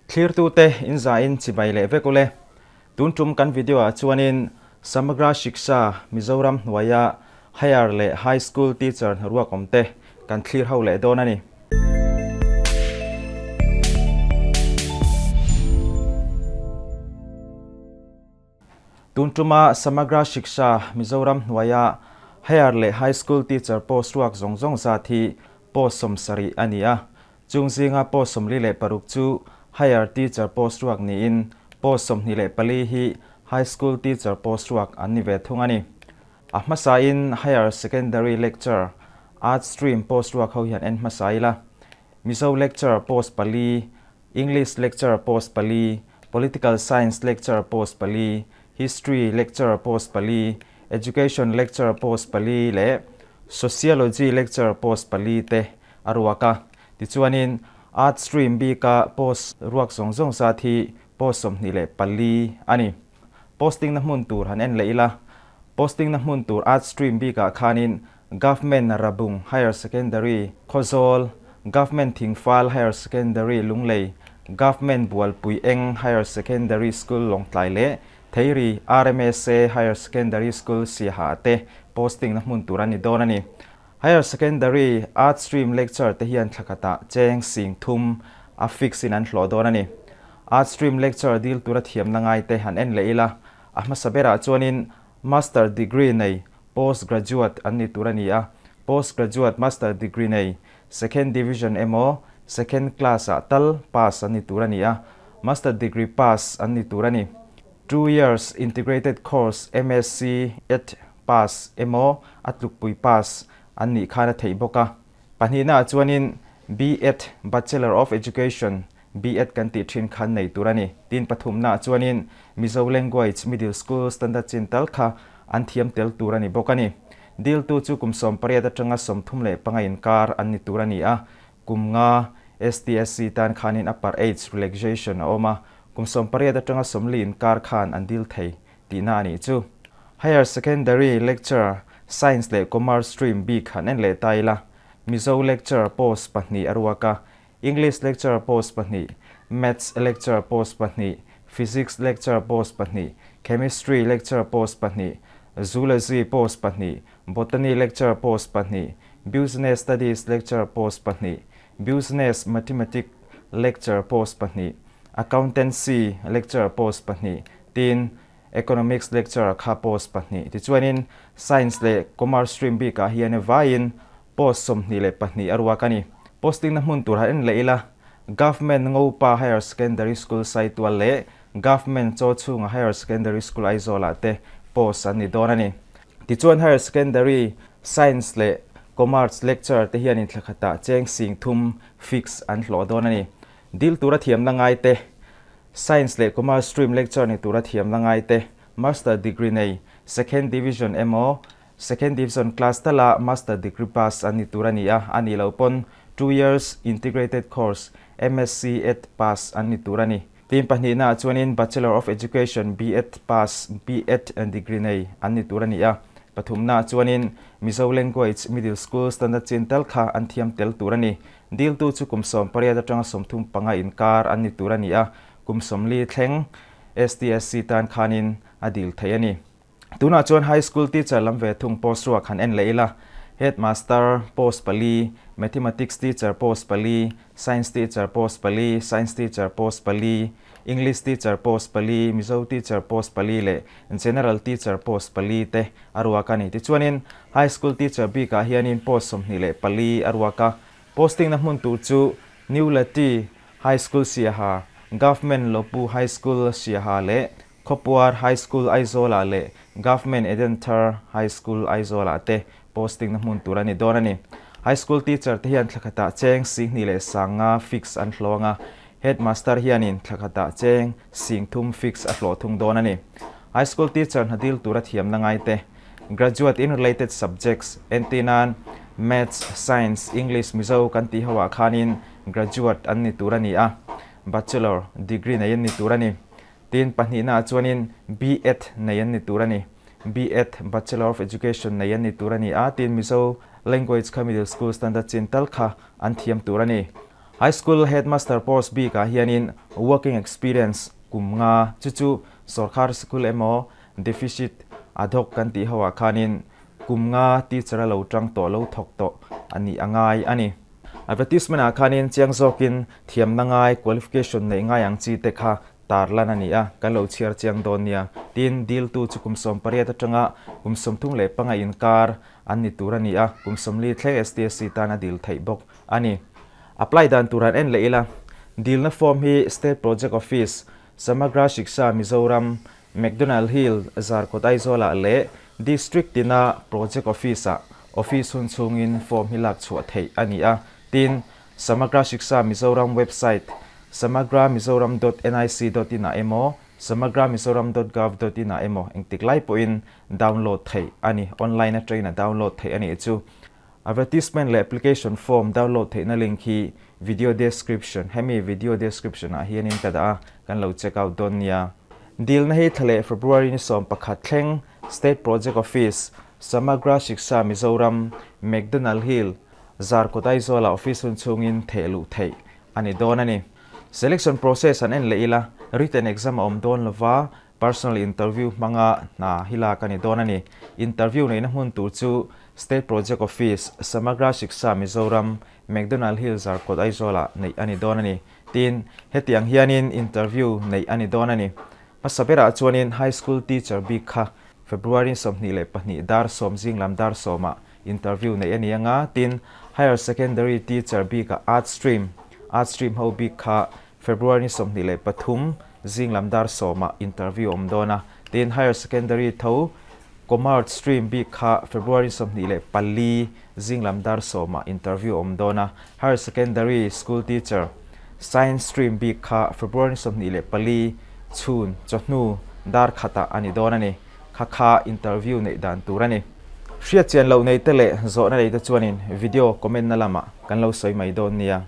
Thlirtute in zain chibai leh vek ule. Tun tum kan video ah chuanin Samagra Shiksha Mizoram hnuaia Higher leh High School Teacher hnaruak awm te kan thlir ho leh dawn a ni. Tun tuma Samagra Shiksha Mizoram hnuaia Higher leh High School Teacher post ruak zawng zawng zat hi post 70 a ni a. Chung zinga post 46 chu Higher Teacher post ruak niin post 24 hi High School Teacher post ruak an ni ve thung a ni. A hmasain Higher Secondary Lecture Arts Stream post ruak ho hian en hmasa ila. Mizo Lecture post 4, English Lecture post 4, Political Science Lecture post 4, History Lecture post 4, Education Lecture post 4 leh Sociology Lecture post 4 te a ruak a. Tichuanin Art Stream bika post ruak zawng zawng zat hi post 24 a ni. Posting na hmun tur han en leh ila. Posting na hmun tur Art Stream bika khanin Government Rabung Higher Secondary Khawzawl, Government Thingfal Higher Secondary Lunglei, Government Bualpui Eng Higher Secondary School Lawngtlai leh Theiri RMSA Higher Secondary School Siaha te posting na hmun tur a ni dawn a ni. Higher Secondary Art Stream Lecture te hian thlakhatah cheng sing thum a fix in an hlawh dawn a ni. Art Stream Lecture dil tura thiamna ngai te han en leh ila. A hmasa berah chuanin Master Degree nei Postgraduate an ni tur a ni a. Postgraduate Master Degree nei Second Division emaw Second Class ah tal pass an ni tur a ni a. Master Degree pass an ni tur a ni. 2 years Integrated Course MSc Ed pass emaw a tlukpui pass an nih khan a theih bawk a. Pahnihna ah chuanin B.Ed Bachelor of Education B.Ed kan tih thin khan nei tur a ni. Tin pathumna ah chuanin Mizo Language Middle School Standard chin tal kha an thiam tel tur a ni bawk a ni. Dil tu chu kum 18 atanga 35 inkar an ni tur a ni a. Kum nga STSC tan khanin upper age relaxation a awm a. Kum 18 atanga 40 inkar khan an dil thei tihna a nih chu. Higher Secondary Lecture Science leh Commerce Stream bik han en leh ta ila. Mizo Lecture post 2 a ruak a. English Lecture post 2, Maths Lecture post 2, Physics Lecture post 2, Chemistry Lecture post 2, Zoology post 2, Botany Lecture post 2, Business Studies Lecture post 2, Business Mathematics Lecture post 2, Accountancy Lecture post 2, tin Economics Lecture kha post 2. Tichuanin Science leh Commerce Stream bikah hian vaiin post 22 a ruak a ni. Posting na hmun tur han en leh ila. Government Ngopa Higher Secondary School Saitual leh Government Chawchhunga Higher Secondary School Aizawl ah te post an ni dawn a ni. Tichuan Higher Secondary Science leh Commerce Lecture te hianin thlakhatah cheng sing thum fix an hlawh dawn a ni. Dil tura thiamna ngai te Science leh Commerce Stream Lecture ni tura thiamna ngai te Master Degree nei Second Division emaw Second Division class tala Master Degree pass an ni tur a ni a. A ni lo pawn 2 years Integrated Course MSc Ed pass an ni tur a ni. Tin pahnihna ah chuanin Bachelor of Education B.Ed pass B.Ed degree nei an ni tur a ni a. Pathumna ah chuanin Mizo Language Middle School Standard chin tal kha an thiam tel tur a ni. Dil tu chu kum 18 atanga 35 inkar an ni tur a ni a. Kum 40 thleng STSC tan khanin a dil thei a ni. Tunah chuan High School Teacher lam ve thung post ruak han en leh ila. Headmaster post 4, Mathematics Teacher post 4, Science Teacher post 4, Science Teacher post 4, English Teacher post 4, Mizo Teacher post 4 leh General Teacher post 4 te a ruak a ni. Tichuanin High School Teacher bikah hianin post 24 a ruak a. Posting na hmun tur chu New Lati High School Siaha, Government Lopu High School Siaha leh Khawpuar High School Aizawl ah leh Government Edenthar High School Aizawl ah te posting na hmun tur a ni dawn a ni. High School Teacher te hian thlakhatah cheng 2,000 leh 5 fix an hlawng a. Headmaster hianin thlakhatah cheng 3,000 fix a hlawh thung dawn a ni. High School Teacher hna dil tura thiamna ngai te Graduate in related subjects entinan Maths, Science, English, Mizo kan tih ho ah khanin graduate an ni tur a ni a. Bachelor degree nei an ni tur a ni. Tin pahnihna ah chuanin B.Ed nei an ni tur a ni. B.Ed Bachelor of Education nei an ni tur a ni a. Tin Mizo Language kha Middle School Standard chin tal kha an thiam tur a ni. High School Headmaster post bikah hianin working experience kum nga chu chu sorkar school emaw deficit ad hoc kan tih ho ah khanin kum nga teacher a lo tang tawh lo thawk tawh a nih a ngai a ni. Advertisement ah khanin chiang zawkin thiamna ngai qualification neih ngai ang chi te kha tarlan a ni a, kan lo chhiar chiang dawn nia. Tin, diltu chu kum 18 atanga kum 35 inkar an ni tur a ni a, kum 40 thleng STSC tan a dil theih bawk a ni. Apply dan tur han en leh ila, dilna form hi State Project Office, Samagra Shiksha Mizoram, McDonald Hill, Zarkawt Aizawlah leh District tina Project Office-ah office hun chhungin form hi lak chhuah theih a ni a. Tin, Samagra Shiksha Mizoram website samagramizoram dot nic dot in ah emaw samagramizoram dot gov dot in ah emaw engtik lai pawhin download theih a ni. Online atangin a download theih a nih chu. Advertisement leh application form download theihna link hi video description, hemi video description ah hianin ka dah a, kan lo check out dawn nia. Dilna hi thla leh February ni 11 thleng State Project Office, Samagra Shiksha Mizoram, McDonald Hill, Zarkawt Aizawlah office hun chhungin theh luh theih a ni dawn a ni. Selection process an en leh ila, written exam a awm dawn lova, personal interview hmanga hna hi lak a ni dawn a ni. Interview neihna hmun tur chu State Project Office, Samagra Shiksha Mizoram, McDonald Hill Zarkawt Aizawlah neih a ni dawn a ni. Tin, hetiang hianin interview neih a ni dawn a ni. Hmasa berah chuanin High School teacher bik kha February 22 dar 10 zing lam dar 10-ah interview neih a ni anga, tin, Higher Secondary teacher bikah Arts stream, Arts stream ho bik kha February 23 zing lam dar 10-ah interview awm dawn a, tin, Higher Secondary tho Commerce stream bik kha February 24 zing lam dar 10-ah interview awm dawn a, Higher Secondary school teacher Science stream bik kha February 24 chhun chawhnu dar 1-ah a ni dawn a ni. Kha kha interview neih dan tur a ni. Hriat chian loh nei te leh zawhna nei te chuanin video comment na lamah kan lo sawi mai dawn nia.